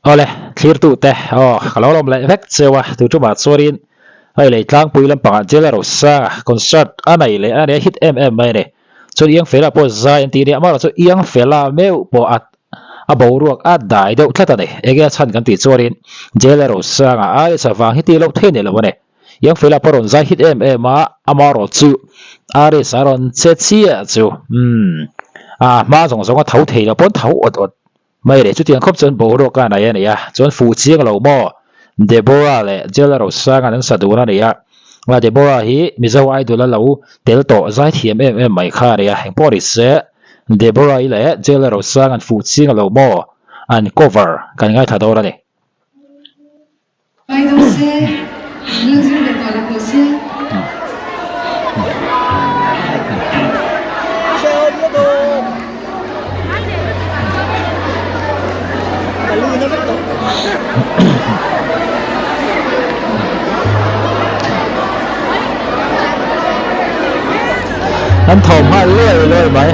Awle, thlirtute, aw, ka lo lawm leh vek cheu a, tu tumah chuanin hei lei tlangpui lampangah Jailer Rosanga concert a nei leh a nia hit em em mai a ni. Chuan Iangfela pawh zai an tih nia, amaherawh chu Iangfela meuh pawh a a boruak a dai deuh tlat a ni. Enge a chhan kan tih chuanin Jailer Rosanga ai sa vang hi tih loh thei nei lo a ni. Iangfela pawh rawn zai hit em em a, amaherawh chu Aris a rawn che chiah chu umm a hma zawng zawng a tho thei lo pawn tho awt awt Mai leh chutiang khawp chuan boruak a nei a ni a, chuan fuh chiang lo maw? Deborah leh Jela Rosanga an sa dun a ni a, a Deborah hi Mizo Idol a lo tel tawh zaithiam em em mai kha a ni a, engpawh ni se Deborah-i leh Jela Rosanga an fuh chiang lo maw? An cover kan ngaithla dawn a ni. Ngai dawn se, lung zir ve tawh lo pawh se. An thawm nghal luai luai mai.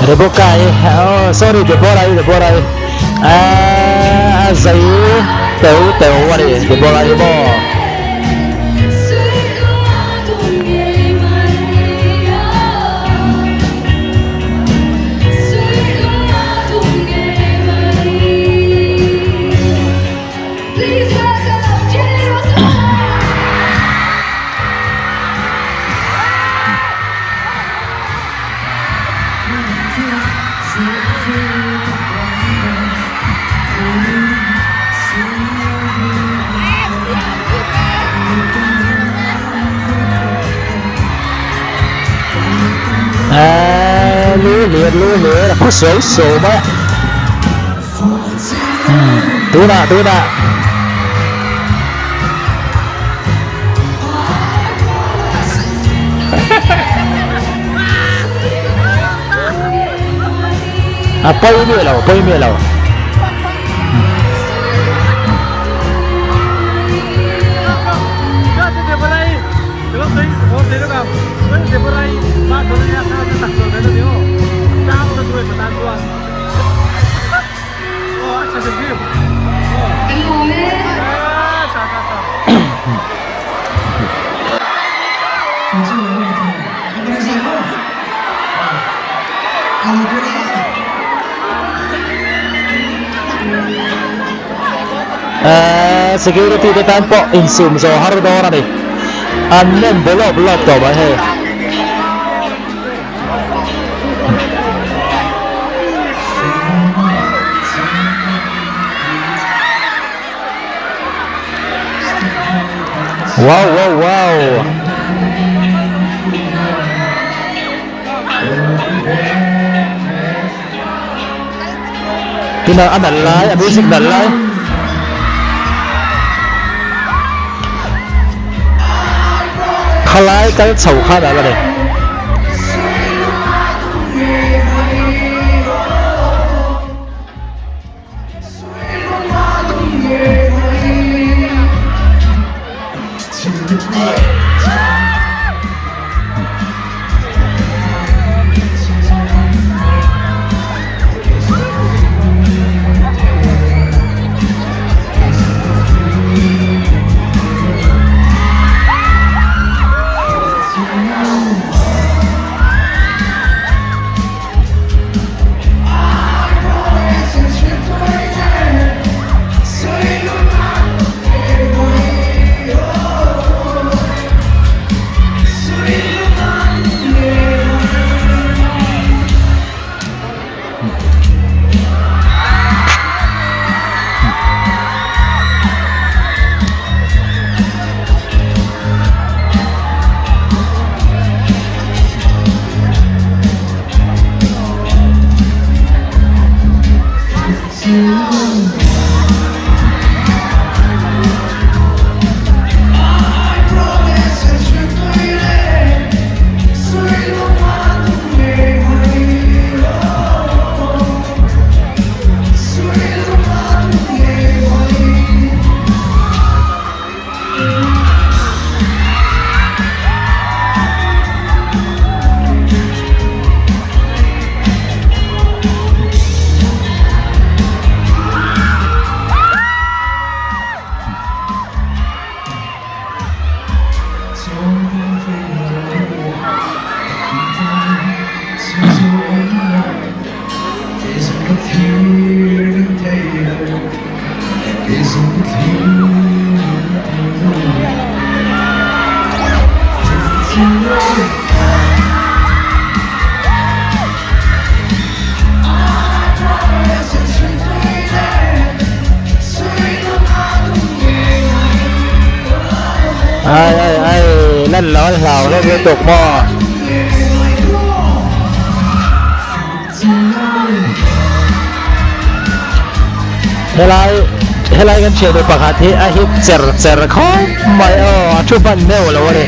Rebecca i oh sorry Deborah i Deborah i a zai teu teu a ni Deborah i maw. Eee lu hlir lu hlir a phu suau suau mai a tunah tunah a pawi miah lo pawi miah lo. Eee security te tan pawh insum zawh har dawn a ni an nem bu lawp lawp tawh mai hei. Wow wow wow. Tuna a nalh lai a music nalh lai. Khalai kal chho kha nalh a ni. Ai ai ai lan lo an hlau hlawm lutuk maw. Helai helai kan thiannu pakhat hi a hit cher cher khawp mai aw a thu hman meuh lo a ni.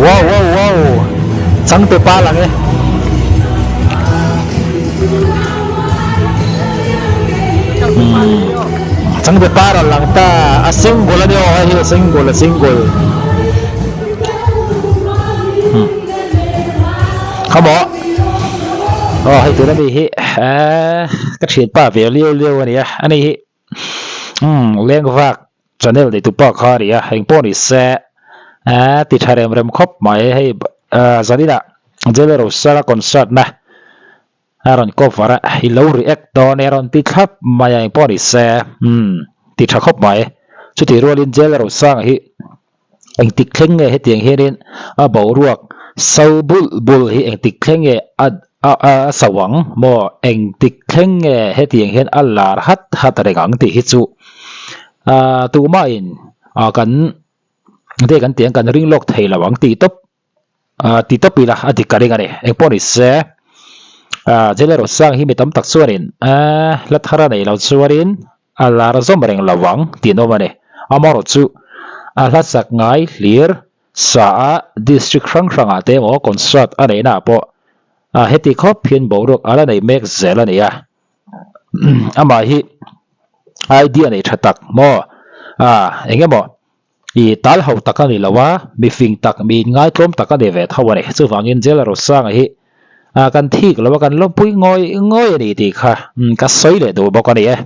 Wow wow wow changtu pa lang e. Changtu pa rawn lang ta a single a ni aw hei hi a single a single. Khawmaw aw hei tuna mi hi eh ka thianpa ve liau liau a nia ani hi. Umm lengvak channel nei tupa kha a ni a engpawh ni se eh ti tha rem rem khawp mai hei ah zaninah Jelly Rosara concert na a rawn cover a i lo react dawn e a rawn ti thlap mai a engpawh ni se umm ti tha khawp mai chutih rualin Jelly Rosanga hi Engtik thleng nge hetiang hianin a boruak so bulh bulh hi engtik thleng nge a a so ang maw? Engtik thleng nge hetiang hian a lar hat hat reng ang tih hi chu ah tumahin ah kan te kan tih ang kan ring lawk thei lo ang tih tawp ah ti tawp ila a dik ka ring a ni. Engpawh ni se ah Jailer Rosang hi mi tam tak chuanin ah hla thar a neih loh chuanin A lar zawm reng lo ang tih an awm a ni. Amaherawh chu a hla sak ngai hlir sa a district hrang hrangah te emaw concert a neihnaah pawh a heti khawp hian boruak a la nei mek zel a ni a. Amah hi idea nei tha tak maw a eng emaw I tal ho tak a ni lo a, mi fing tak, mi inngaitluam tak a ni ve tho a ni. Chuvangin Jailer Rosanga hi kan thik lo a, kan lawmpui ngawi ngawi a ni tih kha ka sawi leh duh bawk a ni e.